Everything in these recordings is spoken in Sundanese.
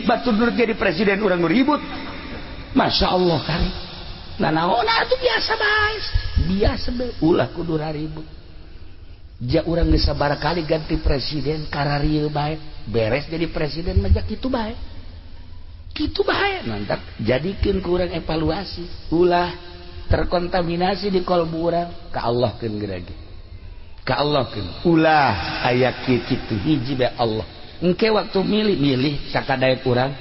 Ih, batur nu jadi presiden, urang ribut. Masya Allah kali. Nah, naon atuh, biasa bae. Biasa bae, ulah kudu ribut. Ja urang geus sabaraha kali ganti presiden, kararieu bae. Beres jadi presiden mah kitu bae. Kitu bae. Mantap. Jadikeun ku urang evaluasi. Ulah terkontaminasi di kolbu urang ka Allah keun geura. Ka Allah keun. Ulah aya kitu, hiji bae Allah. Engke waktu milih, milih sakadaek urang.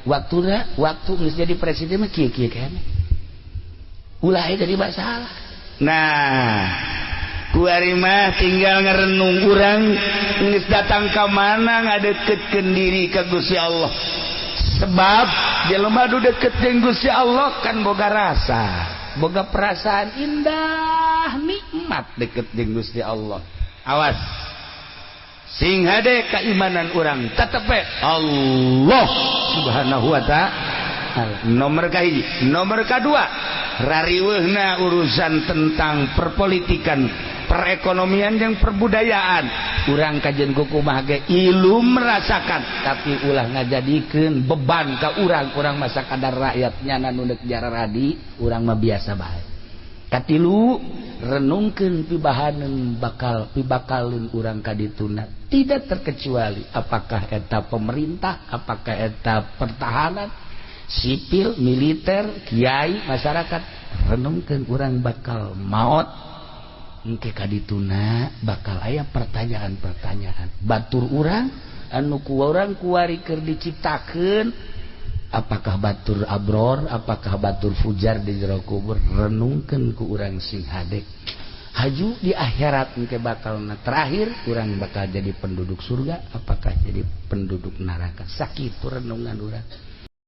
Waktuna waktu geus jadi presiden mah kieu-kieu keneh. Ulah aya jadi masalah. Nah, kuari mah tinggal ngerenung, urang geus datang ka mana ngadeketkeun diri ka Gusti Allah. Sebab jelema nu deket jeung Gusti Allah kan boga rasa, boga perasaan indah, nikmat deket jeung Gusti Allah. Awas. Sing hade keimanan urang tetep Allah Subhanahu wa Ta'ala. Nomor kahiji, nomor kedua, rariweuhna urusan tentang perpolitikan, perekonomian yang perbudayaan, urang kajen kumaha ge ilu merasakan, tapi ulah ngajadikeun beban ka urang. Urang masa kadar rakyatnya nu deuk jararadi, urang mah biasa bae. Katilu, renungkeun pibahaneun bakal pibakalun urang kadituna, tidak terkecuali apakah eta pemerintah, apakah eta pertahanan sipil, militer, kiai, masyarakat. Renungkeun urang bakal maot, engke kadituna bakal aya pertanyaan-pertanyaan. Batur urang anu ku urang kuari keur diciptakeun, apakah batur abror, apakah batur fujar di jero kubur. Renungkeun ku urang sing hade. Haju di akhirat engke bakal terakhir urang bakal jadi penduduk surga, apakah jadi penduduk neraka. Sakitu renungan urang.